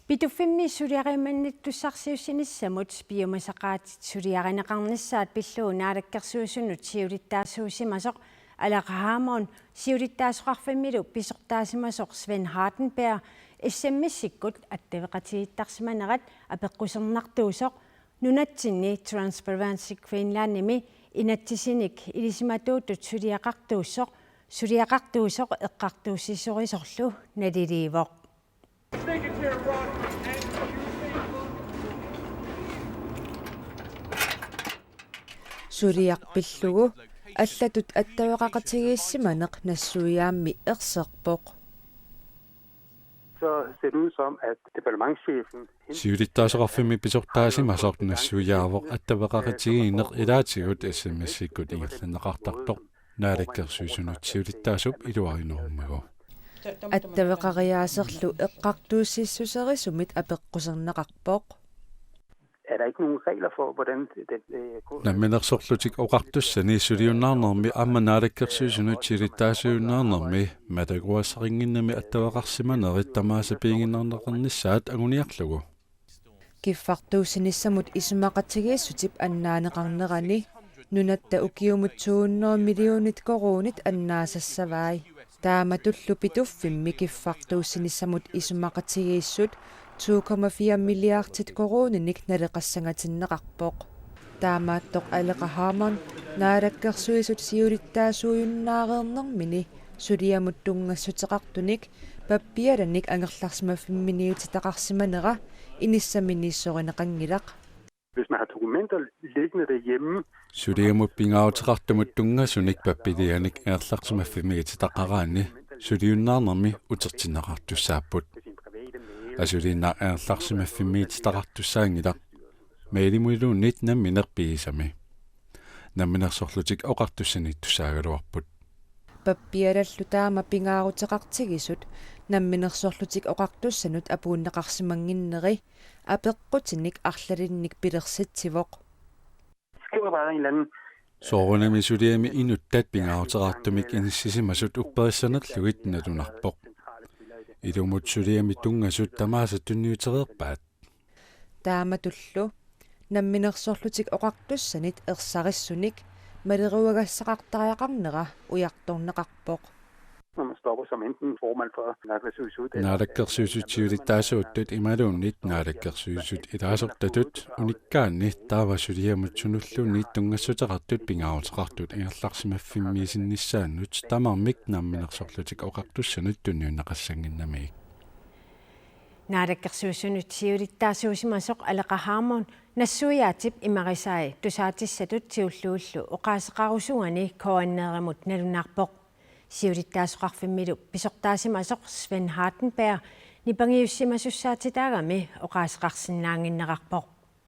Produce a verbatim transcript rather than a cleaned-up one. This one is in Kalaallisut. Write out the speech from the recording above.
Pituffimmi suliariumannittussarsiussinissamut piumasaqaatit suliarineqarnissaat pillugu Naalakkersuisunut siulittaasuusimasoq Aleqa Hammond siulittaasoqarfimmilu pisortaasimasoq Svend Hardenberg S M S-ikkut attaveqatigiittarsimanerat apeqqusernartuusoq nunatsinni Transparency Greenlandimi inatsisinik ilisimatuutut suliaqartuussoq, suliaqartuusoq eqqartuussisorisorlu naliliivoq. Suliaq pillugu allatut attaveqaqatigiissimaneq nassuiaammi erserpoq. Så ser det ud som, at departementschefen Siulittaasoqarfimmi pisortaasimasoq nassuiaavoq attaveqaqatigiinneq ilaatigut S M S-ikkut ingerlanneqartartoq Naalakkersuisunut siulittaasup iluarinerummagu. Attaveqariaaserlu eqqartuussissuserisumit apeqquserneqarpoq. Er der ikke nogen regler for, hvordan det øh, går? Namminersorlutik oqartussani suliunnaarnermi aamma Naalakkersuisunut siulittaasuunnaarnermi mataguassarinnginnami attaveqarsimanerit tamaasa piiginnarneqarnissaat anguniarlugu. Kiffartuussinissamut isumaqatigiissutip annaaneqarnerani nunatta ukiumut to hundrede millionit koruunit annaasassavai. Taamatullu Pituffimmi kiffartuussinissamut isumaqatigiissut to komma fire milliardit koruuninik naleqassangatinneqarpoq. Taamaattoq Aleqa Hammond Naalakkersuisut siulittaasuujunnaareernermini suliamut tunngassuteqartunik pappialanik angerlarsimaffimminiutitaqarsimanera inissaminiissorineqanngilaq. Hvis man har dokumenter liggende derhjemme, Suliamut pingaaruteqartumut tunngasunik pappialanik angerlarsimaffimminiutitaqaraanni suliunnaarnermi utertinneqartussaapput. Asuliinnaq angerlarsimaffimminiutitaqartussaanngilaq. Mailimuiluunniit nammineq pigisami. Namminersorlutik oqartussanittussaagaluarput. Pappialallu taama pingaaruteqartigisut Namminersorlutik Oqartussanut apuunneqarsimannginneri apeqqutinik arlalinnik pilersitsivoq. Skriver bare en eller anden Soorunami suliami inuttat pingaaruteqartumik inissisimasut upperissanerlugit nalunaarpoq. Ilumut suliami tunngasut tamaasa tunniutereerpaat. Taamatullu Namminersorlutik Oqartussanit ersarissunik maleruagassaqartariaqarnera ujartorneqarpoq. Når man stopper som enten formand for Naalakkersuisut eller Naalakkersuisut siulittaasuuttut imaluunniit Naalakkersuisut ilaasortatut unikkaanni taava suliamut sunulluunniit tunngassuteqartut pingaaruteqartut angerlarsimaffimminiisinnissaannut tamarmik Namminersorlutik Oqartussanut tunniunneqassannginnamigik. Naalakkersuisunut siulittaasuusimasoq Aleqa Hammond nassuiaatip imarisai tusaatissatut siulliullu oqaaseqarusuani K N R-imut nalunaarpoq. Siulittaasoqarfimmilu pisortaasimasoq Svend Hardenberg nipangiussimasussaatitaagami oqaaseqarsinnaannginnerarpoq.